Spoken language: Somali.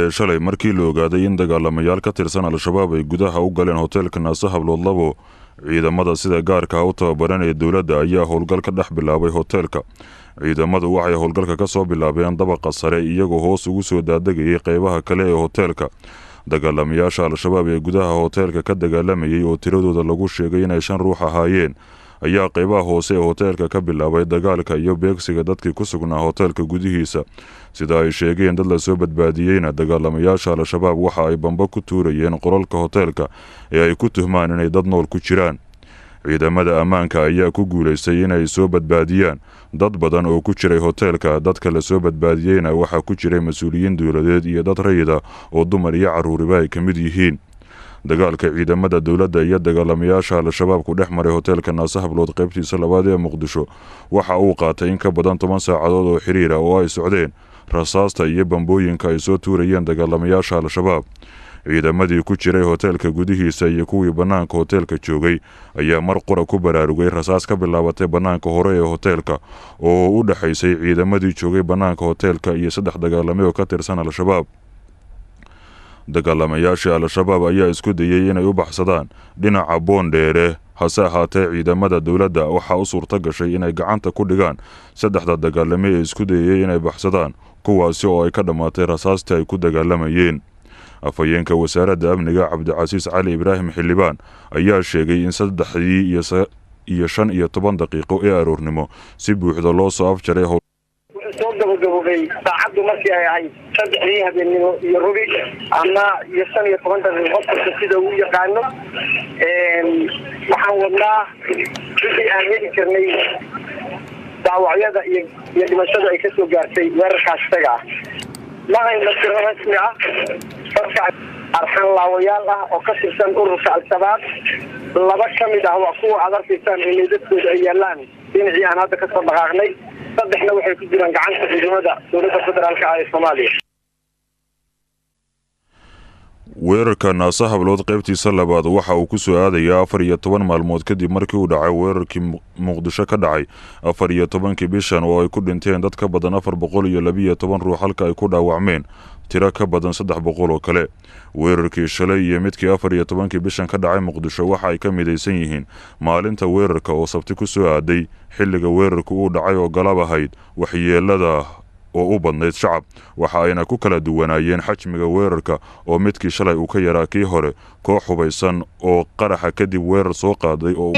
ee shalay markii la ogaaday in dagaalamayaal ka tirsan Al-Shabaab ay gudaha u galeen hoteelka Naase Hablood 2, ciidamada sida gaarka ah u tababaran ee dowladda ayaa howlgal ka dhex bilaabay hoteelka. Ciidamadu waxay howlgalka ka soo bilaabeen dabaqa sare, iyagoo hoos ugu soo daadegayay qeybaha kale ee hoteelka. Dagaalamayaasha Al-Shabaab ee gudaha hoteelka ka dagaalamayay, oo tiradooda lagu sheegay inay 5 ruux ahaayeen, ayaa qeybaha hoose ee hoteelka ka bilaabay dagaalka iyo beegsiga dadkii ku sugnaa hoteelka gudihiisa. Sida ay sheegeen dad lasoo badbaadiyeyna, dagaalamayaasha Al-Shabaab waxa ay bambo ku tuurayeen qolalka hoteelka ee ay ku tuhmaan inay dad nool ku jiraan. Ciidamada ammaanka ayaa ku guulaystay inay soo badbaadiyaan dad badan oo ku jiray hoteelka. Dadka lasoo badbaadiyeyna waxaa ku jiray mas-uuliyiin dowladeed iyo dad rayida oo dumar iyo carruuriba ay ka mid yihiin. Dagaalka ciidamada dowladda iyo dagaalamayaasha Al-Shabaab ku dhex maray hoteelka Naase Hablood qaybtiisa labaad ee Muqdisho waxa uu qaatay in ka badan 10 saacadood oo xiriira, oo ay socdeen rasaasta iyo bambooyinka ay soo tuurayeen dagaalamayaasha Al-Shabaab. Ciidamadii ku jiray hoteelka gudihiisa iyo kuwii bannaanka hoteelka joogay ayaa mar qura ku baraarugay rasaas ka bilaabatay bannaanka hore ee hoteelka, oo u dhexaysay ciidamadii joogay bannaanka hoteelka iyo 3 dagaalame oo ka tirsan Al-Shabaab. Dagaalamayaashii Al-Shabaab ayaa isku dayey inay u baxsadaan dhinaca Boondheere, hase ahaatee ciidamada dowladda waxaa u suurto gashay inay gacanta ku dhigaan 3da dagaalame ee isku dayayey inay baxsadaan, kuwaasi oo ay ka dhammaatay rasaastii ay ku dagaalamayeen. Afhayeenka wasaaradda amniga Cabdicasiis Cali Ibraahim Xildhibaan ayaa sheegay in 3dii iyo 15 daqiiqo ee aroornimo si buuxda loo soo afjaray. Wuxuu soo gabagaboobay saacaddu markii ay ahayd 3dii habeennimo iyo rubi ama iyo 15 daqiiqo, qofka sida uu yaqaano. Waxaan wadnaa wixii aan heli karnay daawacyada iyo dhimashada ay kasoo gaartay weerarkaas isaga ah. Ma hayno tiro rasmi ah. Dadka arxan laawayaal ah oo ka tirsan ururka Al-Shabaab, 2 ka mid ah waa kuwa aad arkaysaan inay dadkooda ay yaalaan dhinacii aan hadda kasoo dhaqaaqnay, 3na waxay ku jiraan gacanta ciidamada dowladda federaalka ah ee Soomaaliya. Weerarka Naase Hablood qaybtiisa labaad waxa uu ku soo aadayaa 14 maalmood kadib markii uu dhacay weerarkii Muqdisho ka dhacay 14kii bishan, oo ay ku dhinteen dad ka badan 412 ruux, halka ay ku dhaawacmeen tiro ka badan 300 oo kale. Weerarkii shalay iyo midkii 14kii bishan ka dhacay Muqdisho waxa ay ka midaysan yihiin maalinta weerarka oo Sabti ku soo aaday, xilliga weerarku uu dhacay oo galab ahayd, waxyeelada oo u badnayd shacab. Waxa ayna ku kala duwanaayeen xajmiga weerarka, oo midkii shalay uu ka yaraa kii hore. Koox hubaysan oo qaraxa kadib weerar soo qaaday oo